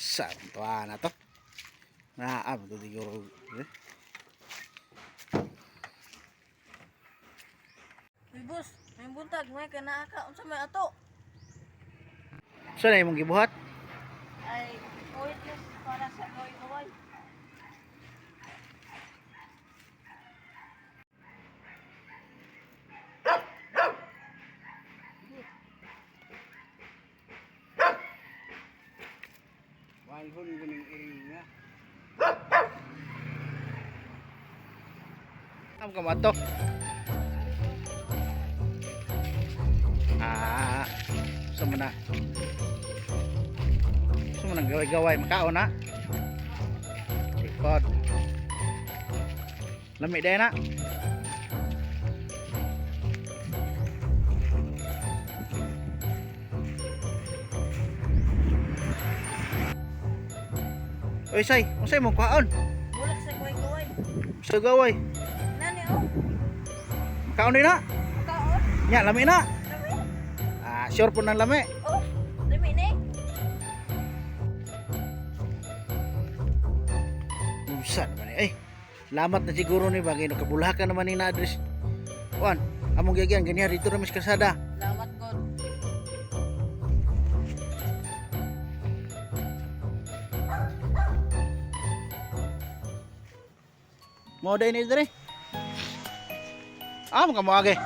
Sa tuwa na to. Naa to siguro. Eh? Uy boss, may buntag, may kanaa ka. Unsa may ato? Sa na imong gibuhat? Ay, pointless para sa gaway-gaway. Walhon ko ning iringa. Am ka mato? Ah, sa mo na. Sa mo nang gaway-gaway makaon na. Likod. Lami day na. Oy say, unsay mo kuhaon? Bulak sa gaway-gaway. Sa gaway. Nani oh, Makaon din na. kaon. Nya lami na. Lami. Ah, sure po ng lami. Oh, lami ni. Unsa naman eh. Ay, lamat na siguro ni bagay no kabulakan naman ni na address. Kuan, among gigyan ganiha dito ra mis kasada. Lamat god. Mo day ni dire. Ah, mo kamo age.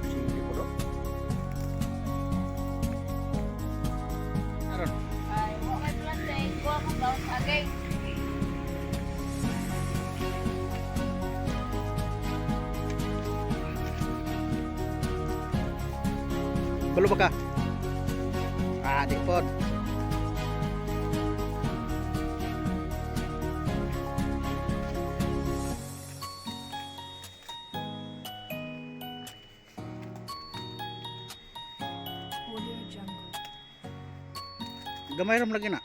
Sige po do. Aron. Ay, mo kay plantain, kuha ko daw sagay. Balo ba ka? Ah, di pod. Audio Jungle. Gamay ram lagi na.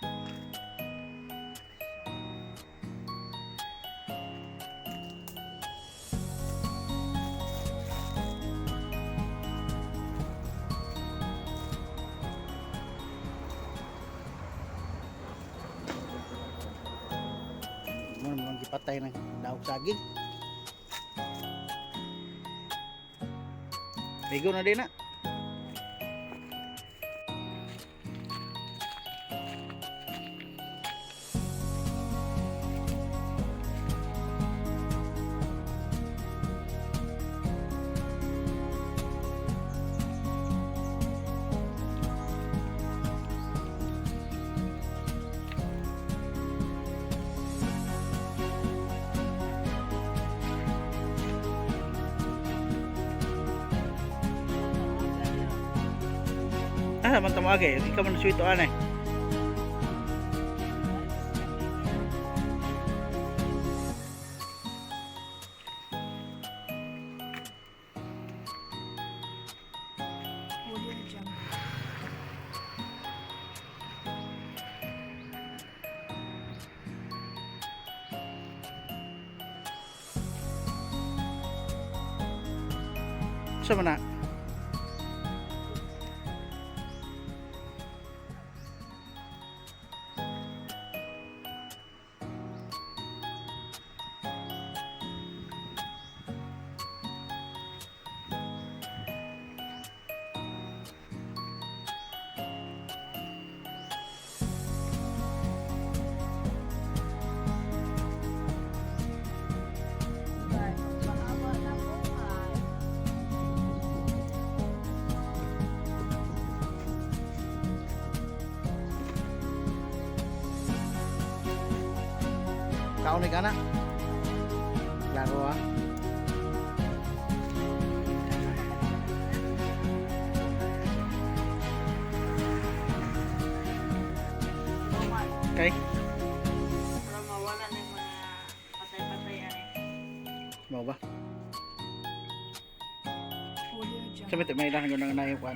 Mo naman gipatay ng daog saging. Ligo na din na. Ah, man tamo age. Ikaw man sweet ane. Audio Jungle. Sa man na? Ay, pagpakawa na buhay. Kaon ni kana? Klaro ah. Lumay. Okay. Para mawala na yung mga patay-patay ani. Mo ba? Audio Jungle. Sabi may ilang ko nang nayo kuan.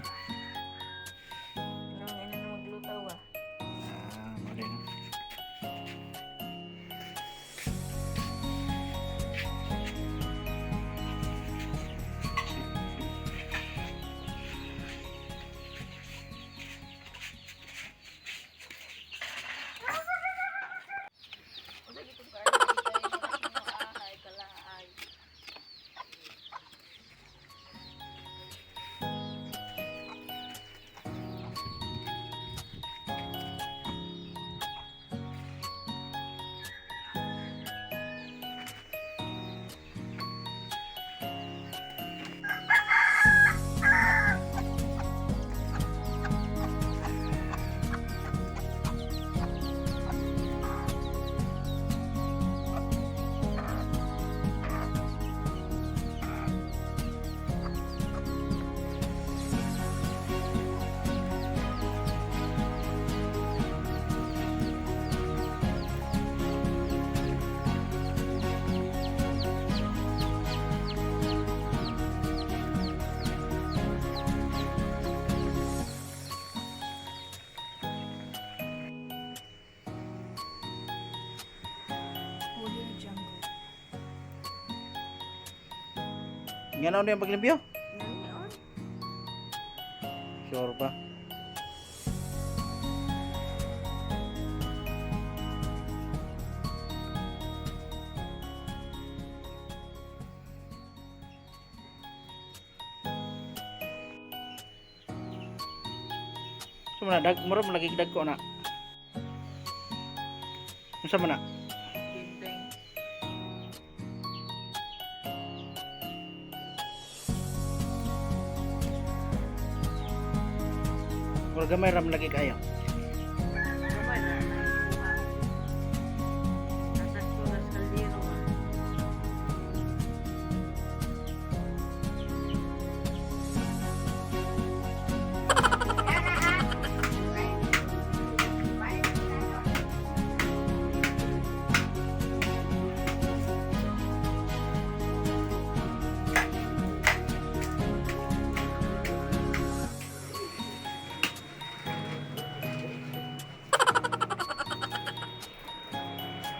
Nga na yung paglimpyo? Nani on? Sure ba? So man dag mura man lagi dag ko na. Unsa man na? Binteng. Mura gamay ra man lagi kayo. Gamay na nakuha. Nasa kulas kaldero ah.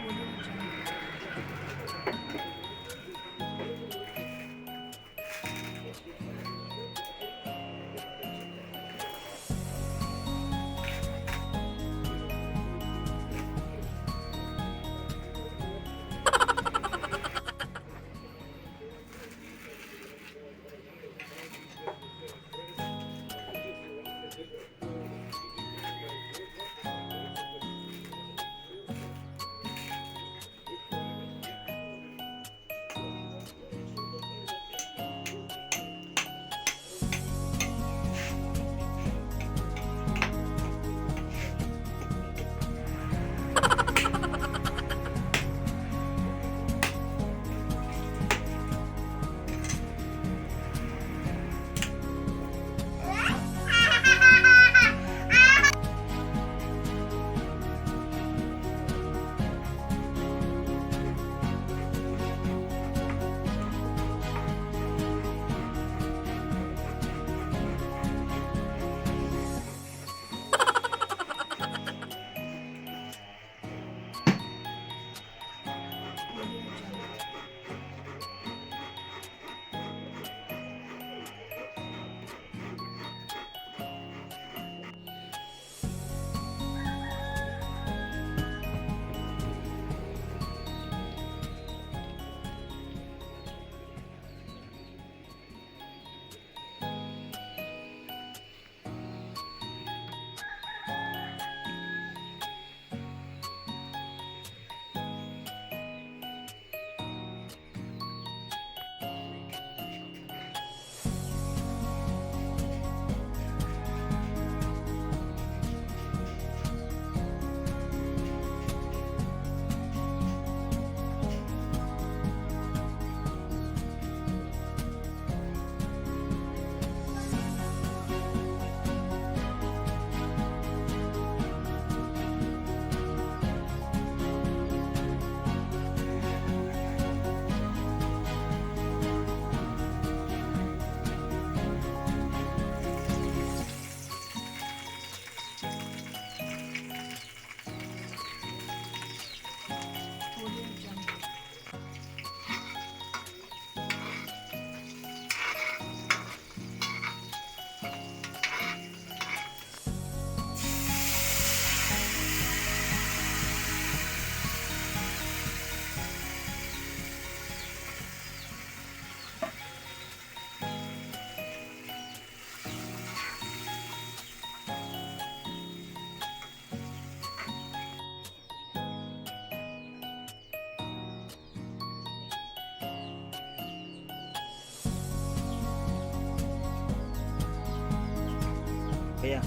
Audio Jungle. Audio Jungle. Audio Jungle. Kaya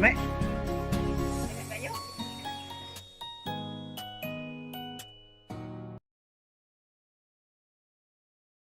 Lami.